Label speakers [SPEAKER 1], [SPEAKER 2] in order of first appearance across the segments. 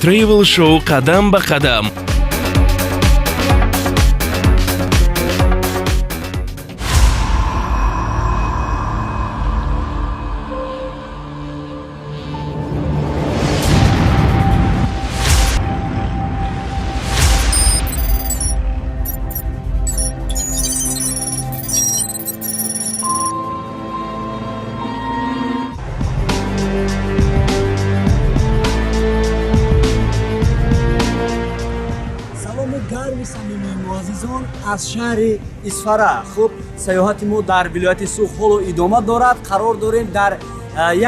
[SPEAKER 1] Travel Show қадам ба қадам.
[SPEAKER 2] Салому гарми самимии муаззизон аз шаҳри Исфара. Хуб, сайёҳати мо дар вилояти Суғд ҳоло идома дорад. Қарор дорем дар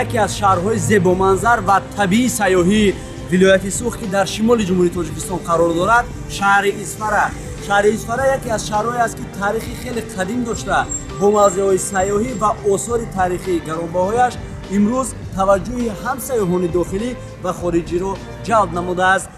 [SPEAKER 2] яке аз шаҳрҳои зебоманзар ва табиии сайёҳии вилояти Суғд, ки дар шимоли Ҷумҳурии Тоҷикистон қарор дорад, шаҳри Исфара. Шаҳри Исфара яке аз шаҳрҳое аст, ки таърихи хеле қадим дошта, бо мавзеъҳои сайёҳӣ ва осори таърихии гаронбаҳояш имрӯз таваҷҷӯҳи ҳам сайёҳони дохилӣ ва хориҷиро ҷалб намудааст.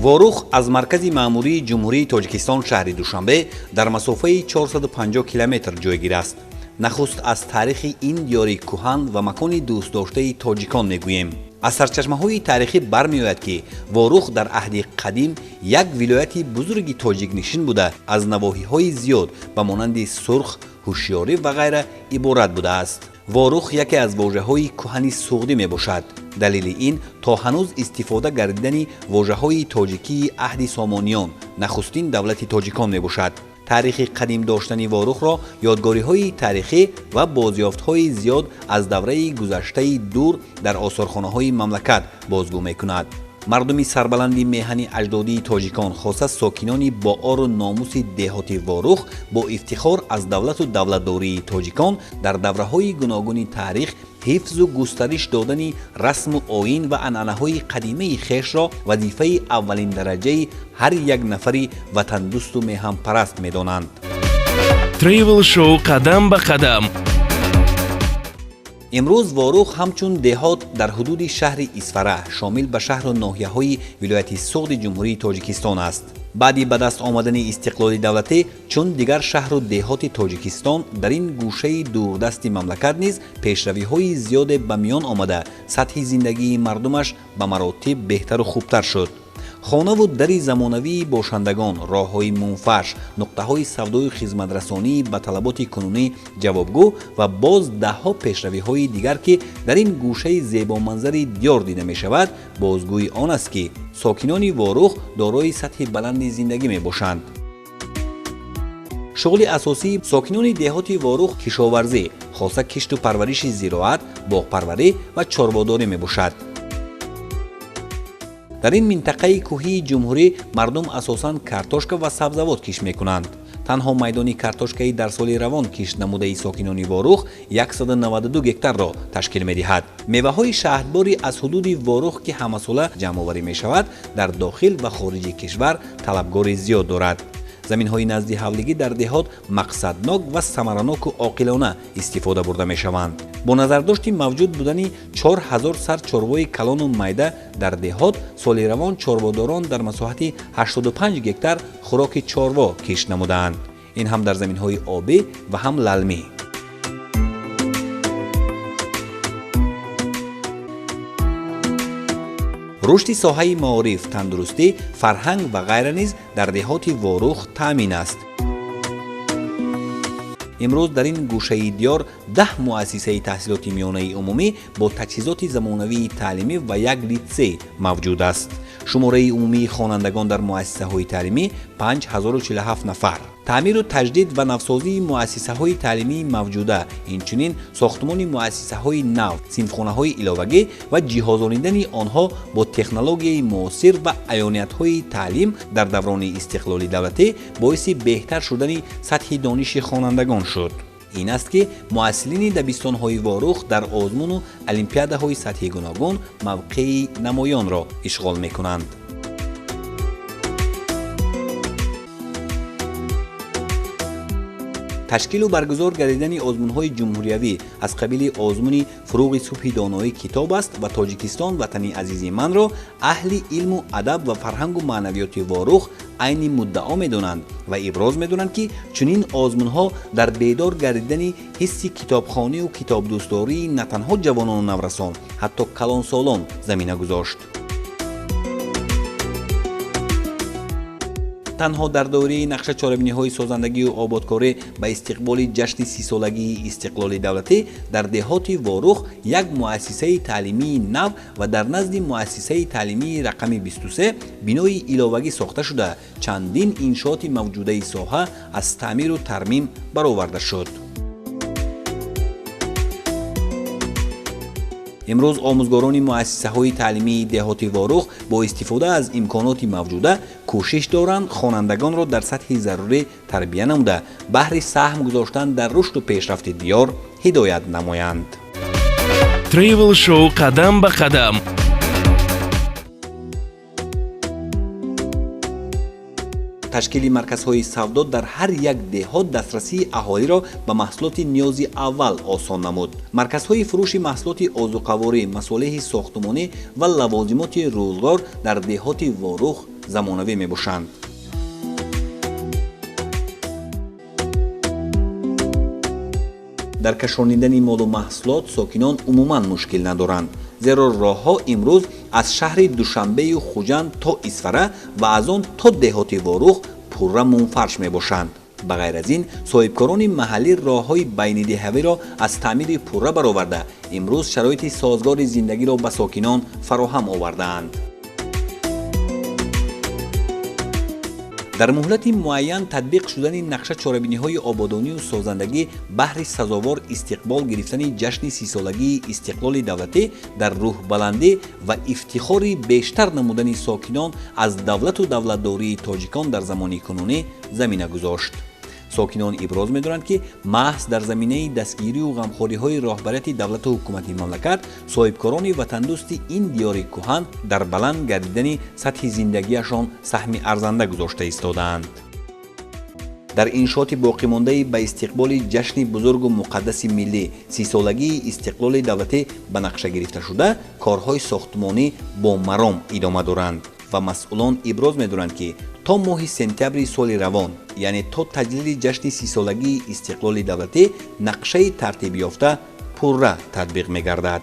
[SPEAKER 3] Ворух аз маркази маъмурии Ҷумҳурии Тоҷикистон, шаҳри Душанбе, дар масофаи 450 километр ҷойгир аст. Нахуст аз таърихи ин диёри кӯҳан ва макони дӯстдоштаи тоҷикон мегӯем. Аз сарчашмаҳои таърихӣ бармеояд, ки Ворух дар аҳди қадим як вилояти бузурги тоҷикнишин буда, аз навоҳиҳои зиёд ба монанди Сурх, Ҳушёрӣ ва ғайра иборат будааст. Ворух яке аз вожаҳои кӯҳани суғдӣ мебошад. Далели ин то ҳанӯз истифода гардидани вожаҳои тоҷикии аҳди Сомониён, нахустин давлати тоҷикон, мебошад. Таърихи қадим доштани Ворухро ёдгориҳои таърихӣ ва бозёфтҳои зиёд аз давраи гузаштаи дур дар осорхонаҳои мамлакат бозгӯ мекунад. Мардуми сарбаланди меҳани аҷдодии тоҷикон, хоса сокинони боору номуси деҳоти Ворух, бо ифтихор аз давлату давлатдории тоҷикон дар давраҳои гуногуни таърих, ҳифзу густариш додани расму оин ва анъанаҳои қадимаи хешро вазифаи аввалиндараҷаи ҳар як нафари ватандӯсту меҳанпараст медонанд.
[SPEAKER 1] Travel Show қадам ба қадам.
[SPEAKER 3] Имрӯз Ворух ҳамчун деҳот дар ҳудуди шаҳри Исфара, шомил ба шаҳру ноҳияҳои вилояти Суғди Ҷумҳурии Тоҷикистон аст. Баъди ба даст омадани истиқлоли давлатӣ, чун дигар шаҳру деҳоти Тоҷикистон, дар ин гӯшаи дурдасти мамлакат низ пешравиҳои зиёде ба миён омада, сатҳи зиндагии мардумаш ба маротиб беҳтару хубтар шуд. Хонаву дари замонавии бошандагон, роҳҳои мунфарш, нуқтаҳои савдою хизматрасонии ба талаботи кунунӣ ҷавобгӯ ва боз даҳҳо пешравиҳои дигар, ки дар ин гӯшаи зебоманзари диёр дида мешавад, бозгӯи он аст, ки сокинони Ворух дорои сатҳи баланди зиндагӣ мебошанд. Шуғли асосии сокинони деҳоти Ворух кишоварзӣ, хоса кишту парвариши зироат, боғпарварӣ ва чорводорӣ мебошад. Дар ин минтақаи кӯҳии ҷумҳурӣ мардум асосан картошка ва сабзавот кишт мекунанд. Танҳо майдони картошкаи дар соли равон кишт намудаи сокинони Ворух 192 гектарро ташкил медиҳад. Меваҳои шаҳдбори аз ҳудуди Ворух, ки ҳамасола ҷамъоварӣ мешавад, дар дохил ва хориҷи кишвар талабгори зиёд дорад. Заминҳои назди ҳавлигӣ дар деҳот мақсаднок ва самараноку оқилона истифода бурда мешаванд. Бо назардошти мавҷуд будани 4000 сар чорвои калону майда дар деҳот, соли равон чорводорон дар масоҳати 85 гектар хӯроки чорво кишт намудаанд, ин ҳам дар заминҳои обӣ ва ҳам лалмӣ. Рушди соҳаи маориф, тандурустӣ, фарҳанг ва ғайра низ дар деҳоти Ворух таъмин аст. Имрӯз дар ин гӯшаи диёр 10 муассисаи таҳсилоти миёнаи умумӣ бо таҷҳизоти замонавии таълимӣ ва як литсей мавҷуд аст. Шумораи умумии хонандагон дар муассисаҳои таълимӣ 5047 нафар. Таъмиру таҷдид ва навсозии муассисаҳои таълимии мавҷуда, инчунин сохтмони муассисаҳои нав, синфхонаҳои иловагӣ ва ҷиҳозонидани онҳо бо технологияи муосир ва аёниятҳои таълим дар даврони истиқлоли давлатӣ боиси беҳтар шудани сатҳи дониши хонандагон шуд. Ин аст, ки муассилини дабистонҳои Ворух дар озмуну олимпиадаҳои сатҳи гуногун мавқеи намоёнро ишғол мекунанд. Ташкилу баргузор гардидани озмунҳои ҷумҳуриявӣ аз қабили озмуни «Фуруғи субҳи доноӣ китоб аст» ва «Тоҷикистон ватани азизи манро» аҳли илму адаб ва фарҳангу маънавиёти Ворух айни муддао медонанд ва иброз медонанд, ки чунин озмунҳо дар бедор гардидани ҳисси китобхонию китобдӯстдории на танҳо ҷавонону наврасон, ҳатто калонсолон замина гузошт. Танҳо дар доираи нақша чорабиниҳои созандагию ободкорӣ ба истиқболи ҷашни 30-солагии истиқлоли давлатӣ дар деҳоти Ворух як муассисаи таълимии нав ва дар назди муассисаи таълимии рақами 23 бинои иловагӣ сохта шуда, чандин иншооти мавҷудаи соҳа аз таъмиру тармим бароварда шуд. Имрӯз омӯзгорони муассисаҳои таълимии деҳоти Ворух бо истифода аз имконоти мавҷуда кӯшиш доранд хонандагонро дар сатҳи зарурӣ тарбия намуда, баҳри саҳм гузоштан дар рушду пешрафти диёр ҳидоят намоянд.
[SPEAKER 1] Travel Show қадам ба қадам.
[SPEAKER 3] Ташкили марказҳои савдо дар ҳар як деҳот дастрасии аҳолиро ба маҳсулоти ниёзи аввал осон намуд. Марказҳои фурӯши маҳсулоти озуқаворӣ, масолеҳи сохтумонӣ ва лавозимоти рӯзгор дар деҳоти Ворух замонавӣ мебошанд. Дар кашонидани молу маҳсулот сокинон умуман мушкил надоранд, зеро роҳҳо имрӯз аз шаҳри Душанбею Хуҷанд то Исфара ва аз он то деҳоти Ворух пурра мунфарш мебошанд. Ба ғайр аз ин, соҳибкорони маҳаллӣ роҳҳои байнидеҳавиро аз таъмири пурра бароварда, имрӯз шароити созгори зиндагиро ба сокинон фароҳам овардаанд. Дар муҳлати муайян татбиқ шудани нақша чорабиниҳои ободонию созандагӣ баҳри сазовор истиқбол гирифтани ҷашни 30-солагии истиқлоли давлатӣ дар рӯҳбаландӣ ва ифтихори бештар намудани сокинон аз давлату давлатдории тоҷикон дар замони кунунӣ замина гузошт. Сокинон иброз медоранд, ки маҳз дар заминаи дастгирию ғамхориҳои роҳбарияти давлату ҳукумати мамлакат соҳибкорони ватандӯсти ин диёри кӯҳан дар баланд гардидани сатҳи зиндагиашон саҳми арзанда гузошта истодаанд. Дар иншооти боқимондаи ба истиқболи ҷашни бузургу муқаддаси миллӣ 30-солагии истиқлоли давлатӣ ба нақша гирифташуда корҳои сохтмонӣ бо маром идома доранд ва масъулон иброз медоранд, ки то моҳи сентябри соли равон, яъне то таҷлили ҷашни 30-солагии истиқлоли давлатӣ, нақшаи тартибёфта пурра татбиқ мегардад.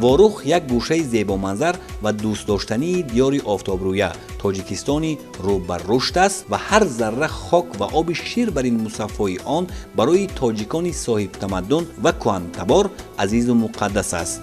[SPEAKER 3] Ворух як гӯшаи зебоманзар ва дӯстдоштании диёри офтобрӯя Тоҷикистони рӯ ба рушд аст ва ҳар зарра хок ва оби шир бар ин мусаффои он барои тоҷикони соҳибтамаддун ва кӯҳантабор азизу муқаддас аст.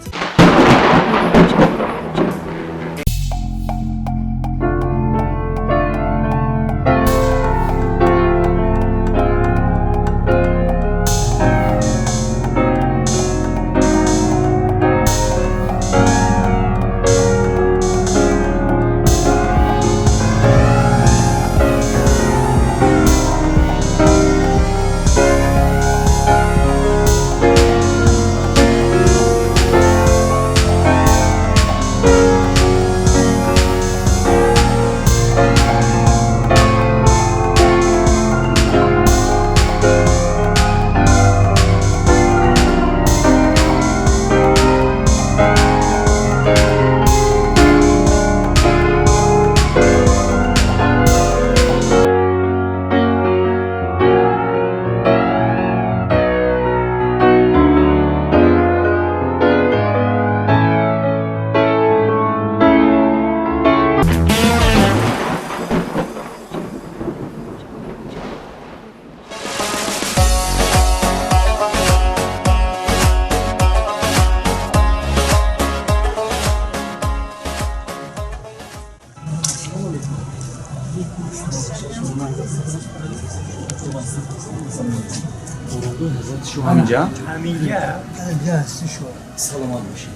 [SPEAKER 2] Ҳаминҷа?
[SPEAKER 4] Ҳаминҷа. Ҳаминҷа ҳасти шумо.
[SPEAKER 2] Саломат бошед.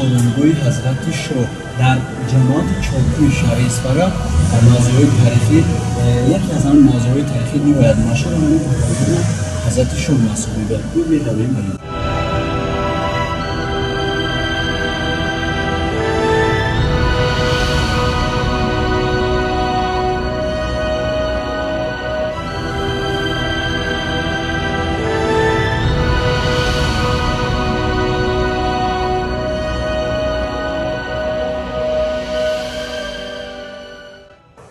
[SPEAKER 2] Оромгоҳи Ҳазрати Шоҳ дар ҷамоати Чоркӯи шаҳри Исфара, дар мавзеъҳои таърихӣ, яке аз ҳамин мавзеъҳои таърихӣ ниҳоят машҳур ҳамин оромгоҳи Ҳазрати Шоҳ маҳсуб меёбад. Меравем ба ин.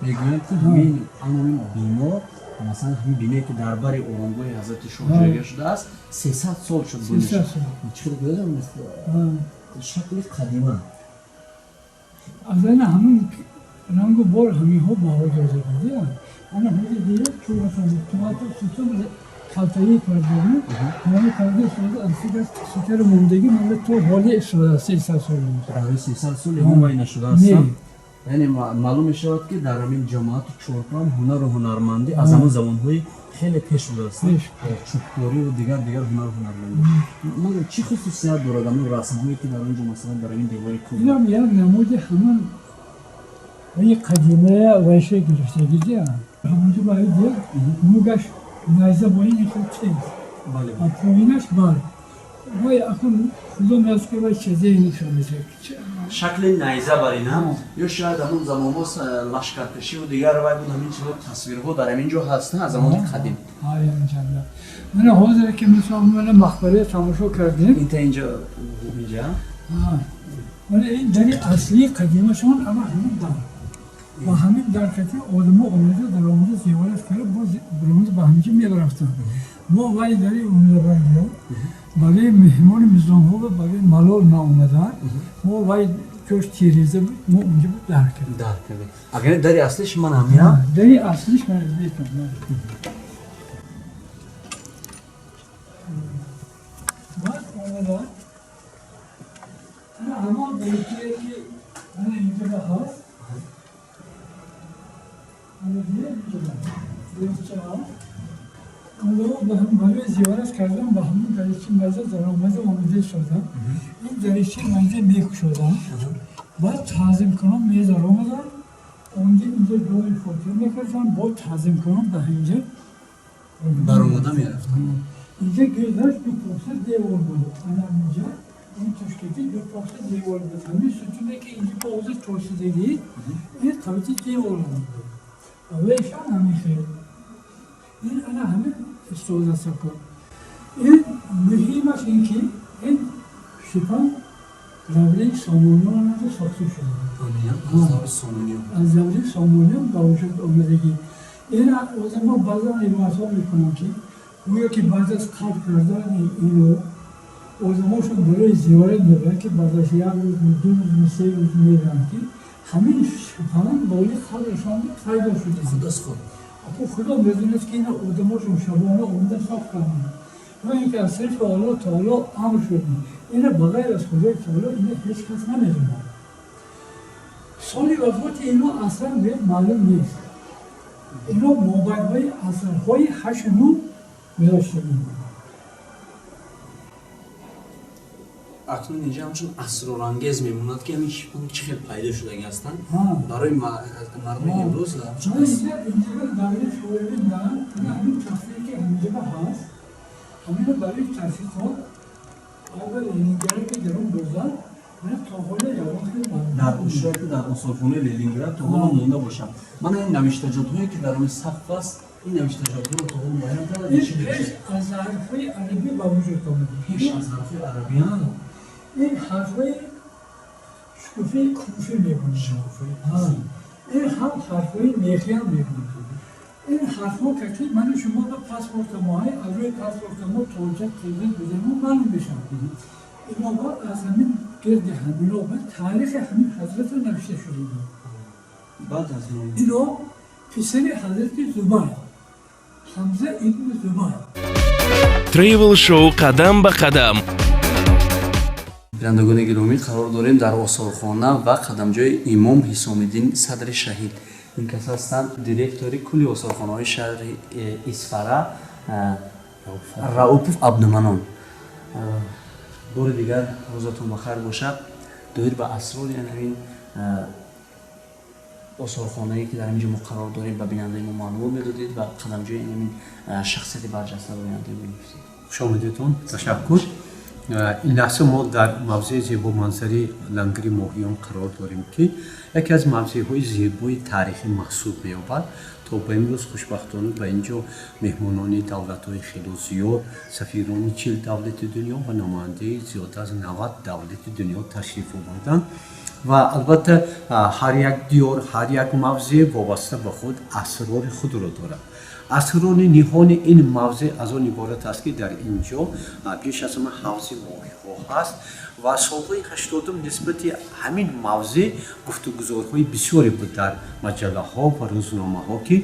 [SPEAKER 2] Мегӯянд, ки ҳамин ҳамин бино, масалан, ҳамин биное, ки дар бари оромгоҳи Ҳазрати Шоҳ ҷойгир шудааст, 300 сол шуд.
[SPEAKER 4] 300 сол.
[SPEAKER 2] Чӣ гӯям, шакли қадима.
[SPEAKER 4] Аз ана ҳамин рангу бор ҳаминҳо баҳо дода буд. Ана ҳозир дидед, чӯбатон сутун калтаи кардани ҳамаи карда истода, аз сутари мондагӣ монда, то ҳоли истода 300 сол.
[SPEAKER 2] Барои 300 сол ягон вай нашудааст. Яъне маълум мешавад, ки дар ҳамин ҷамоати Чоркӯҳам ҳунару ҳунармандӣ аз ҳамон замонҳои хеле пеш будааст, чӯбкорию дигар дигар ҳунару ҳунармандӣ. Ман чӣ хусусият дорад ҳамин расмҳое, ки дар он ҷо, масалан, дар ҳамин девори кӯҳ?
[SPEAKER 4] Инам як намуди ҳамон ваи қадимая вайша гирифтагиди. Ҳамонҷо баи дид, мугаш найза бо ин хел тез ва поинаш бар вай. Акун худо меаст, ки вай чезе нишон медиҳад.
[SPEAKER 2] Шакли найза бар ин ҳам ё шояд ҳамон замонҳо лашкаркашиву дигар вай буд. Ҳамин чизо, тасвирҳо дар ҳамин ҷо ҳастанд аз замони қадим.
[SPEAKER 4] Мана ҳозир ки, мисол, мана мақбарая тамошо кардем.
[SPEAKER 2] Инта инҷа, инҷа.
[SPEAKER 4] Мана ин дари аслии қадимашон, ама ҳамин дар ва ҳамин дар кати одамо омада, даромада, зиёрат карда, боз биромада ба ҳаминҷо мерафтанд. Мо вай дари умедабандиё барои меҳмони мизонҳо ва барои малол наомадан, мо вай ҷош тиреза буд, мо унҷа буд дар кардем.
[SPEAKER 2] Дар кардем. Агар дари аслиш ман ҳамина?
[SPEAKER 4] Дари аслиш ман бетон. Баъд омада ҳамон даричае, ки ана инҷо ҳаст, ана дия инҷо дарича ҳаст. Барои зиёрат кардан ба ҳамон даричи маза даромада омода шудам. Ин даричи майда мекушодам, баъд таъзимкунон медаромадам онҷо, инҷо ҷои фотиҳа мекардам, бо таъзимкунон ба ҳаминҷо
[SPEAKER 2] баромада мерафтам.
[SPEAKER 4] Инҷа гирдаш ду поса девор буд. Ана инҷа ин тушкаки ду поса девор буд. Ҳамин сутуне, ки инҷа ба ҳозир тосидагӣ, ин қабити девор буд ва вайшан ҳамин хел. Ин ана ҳамин истода сако. Ин муҳимаш ин ки ин шипан давраи Сомониён сохта шуда. Аз давраи Сомониён ба вуҷуд омадагӣ. Ин мо баъзан ривоятҳо мекунам, ки гӯё ки баъд аз қатл кардани ино одамошон барои зиёрат мебаранд, ки баъд аз як рӯз, 2 рӯз, 3 рӯз мераванд, ки ҳамин шипан болои қабрашон пайдо шуда. Аку худо медонад, ки ина одамошон шабона омада соф карданд ва ин ки аз тарафи Аллоҳ таоло амр шуд. Ина ба ғайр аз Худои таоло ина ҳеҷ кас намедонад. Соли вафоти ино аслан маълум нест. Ино мобайнҳои асрҳои ҳашту нӯ гузаштагӣ.
[SPEAKER 2] Акнун инҷа ҳамчун асрорангез мемонад, ки ҳамин шипон чӣ хел пайдо шудаги ҳастанд барои мардуми имрӯз.
[SPEAKER 4] Давраи Шӯравӣ ҳамин тасвире, ки ҳаминҷа ҳаст, ҳамино барои таҳқиқот аввал Ленинград ки дарон бурдан, то ҳола ягон хел
[SPEAKER 2] дар шояд ки дар осорхонаи Ленинград то ҳоло монда бошад. Мана ин навиштаҷотҳое, ки дар рӯи сақф аст, ин навиштаҷотҳоро то ҳоло муайян карда?
[SPEAKER 4] Ин пеш аз ҳарфҳои арабӣ ба вуҷуд омада.
[SPEAKER 2] Пеш аз ҳарфҳои арабӣ?
[SPEAKER 4] Ин ҳарфҳои шукуфаи куфӣ мегӯянд. Ин ҳам ҳарфҳои мехиам мегӯянд. Ин ҳарфҳо ки ману шумо ба паспорта мо, аз рӯи паспорта мо тоҷик, қирғиз будему маълум мешавад. Ино аз ҳамин гирди ҳамино ба таърихи ҳамин ҳазрата навишта шуда буд.
[SPEAKER 2] Баъд аз
[SPEAKER 4] ино писари ҳазрати Зубайр, Ҳамза ибни Зубайр.
[SPEAKER 1] Travel Show қадам ба қадам.
[SPEAKER 2] Бинандагони гиромӣ, қарор дорем дар осорхона ва қадамҷои имом Ҳисомиддин Садри Шаҳид. Ин кас ҳастанд директори кулли осорхонаҳои шаҳри Исфара, Раупов Абдуманон. Бори дигар рӯзатон бахайр бошад.
[SPEAKER 5] Доир ба асрори ҳамин осорхонае, ки дар ҳамин ҷо мо қарор дорем, ба бинандаи мо маълумот медодед ва қадамҷои ҳамин шахсияти барҷаста ба бинандаи мо мегуфтед.
[SPEAKER 6] Хушомадедон, ташаккур. Ин лаҳза мо дар мавзеи зебоманзари Лангари Моҳиён қарор дорем, ки яке аз мавзеъҳои зебои таърихӣ маҳсуб меёбад. То ба имрӯз, хушбахтона, ба ин ҷо меҳмонони давлатҳои хело зиёд, сафирони 40 давлати дунё ва намояндаи зиёда аз 90 давлати дунё ташриф оварданд. Ва албатта, ҳар як диёр, ҳар як мавзеъ вобаста ба худ асрори худро дорад. Асрори ниҳони ин мавзеъ аз он иборат аст, ки дар ин ҷо пеш аз ҳама ҳавзи моҳиҳо ҳаст. Ва солҳои 80-ум нисбати ҳамин мавзеъ гуфтугузорҳои бисёре буд дар маҷаллаҳо ва рӯзномаҳо, ки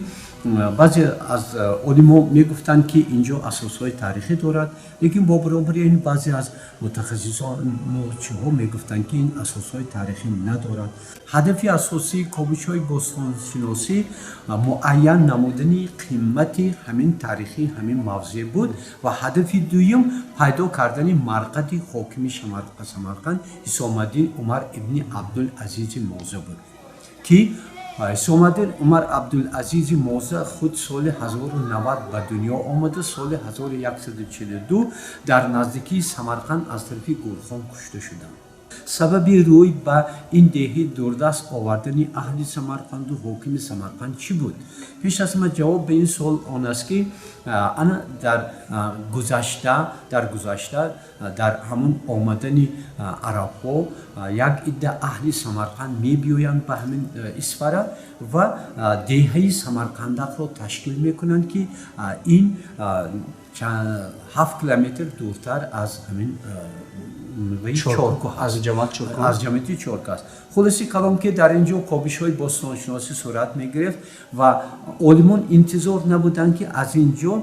[SPEAKER 6] баъзе аз олимо мегуфтанд, ки ин ҷо асосҳои таърихӣ дорад, лекин бо баробари ин баъзе аз мутахассисончиҳо мегуфтанд, ки ин асосҳои таърихӣ надорад. Ҳадафи асосии ковишҳои бостоншиносӣ муайян намудани қимати ҳамин таърихии ҳамин мавзеъ буд ва ҳадафи дуюм пайдо кардани марқади ҳокими Самарқанд Ҳисомаддин Умар ибни Абдулазизи Моза буд, ки Ҳисомаддин Умар Абдулазизи Моза худ соли 1090 ба дунё омада, соли 1142 дар наздикии Самарқанд аз тарафи гурхон кушта шуданд. Сабаби рӯй ба ин деҳи дурдаст овардани аҳли Самарқанду ҳокими Самарқанд чӣ буд? Пеш аз ҳама, ҷавоб ба ин суол он аст, ки ана дар гузашта, дар ҳамон омадани арабҳо, як идда аҳли Самарқанд мебиёянд ба ҳамин Исфара ва деҳаи Самарқандақро ташкил мекунанд, ки ин 7 километр дуртар аз ҳамин Чоркӯҳ, аз ҷамоати Чоркӯҳ аст. Хулоси калом, ки дар ин ҷо ковишҳои бостоншиносӣ сурат мегирифт ва олимон интизор набуданд, ки аз ин ҷо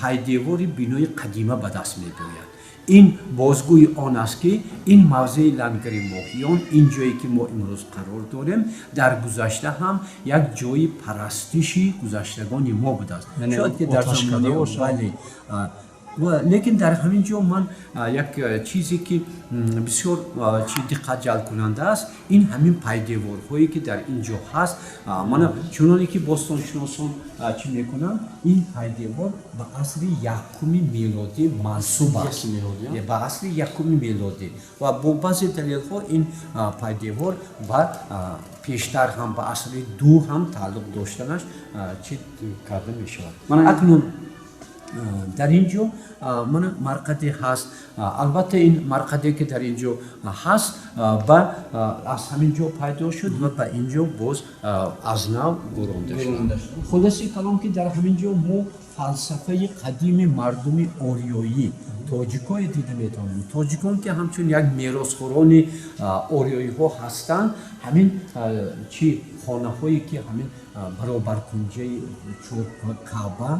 [SPEAKER 6] пайдевори бинои қадима ба даст мебиёяд. Ин бозгӯи он аст, ки ин мавзеи Лангари Моҳиён, ин ҷое ки мо имрӯз қарор дорем, дар гузашта ҳам як ҷои парастиши гузаштагони мо будааст. Шояд ки дар замони, бале. Лекин дар ҳамин ҷо ман як чизе, ки бисёр чи диққат ҷалбкунанда аст, ин ҳамин пайдеворҳое, ки дар ин ҷо ҳаст. Мана, чуноне ки бостоншиносон чӣ мекунанд, ин пайдевор ба асри якуми мелодӣ мансуб аст, ба асри якуми мелодӣ, ва бо баъзе далелҳо ин пайдевор ба пештар ҳам, ба асри ду ҳам тааллуқ доштанаш чӣ карда мешавад. Акнун дар ин ҷо мана марқаде ҳаст. Албатта, ин марқаде, ки дар ин ҷо ҳаст, ба аз ҳамин ҷо пайдо шуд ва ба ин ҷо боз аз нав гӯронда шуд. Хулоси калом, ки дар ҳамин ҷо мо фалсафаи қадими мардуми ориёӣ, тоҷикое дида метавонем. Тоҷикон, ки ҳамчун як меросхӯрони ориёиҳо ҳастанд, ҳамин чи хонаҳое, ки ҳамин баробаркунҷаи Чоркаъба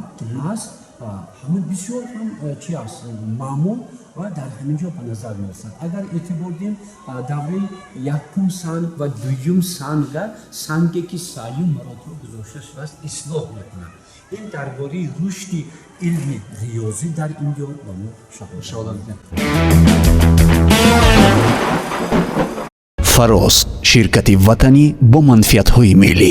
[SPEAKER 6] аст, ҳамин бисёр ҳам чи аст, маъмул ва дар ҳамин ҷо ба назар мерасад. Агар эътибор диҳем, давраи якум санг ва дуюм санга, санге, ки сеюм маротиба гузошта шудааст, ислоҳ мекунад. Ин дар бораи рушди илми риёзӣ дар ин ҷо ба мо шаҳодат медиҳад.
[SPEAKER 7] Фароз, ширкати ватанӣ бо манфиатҳои миллӣ.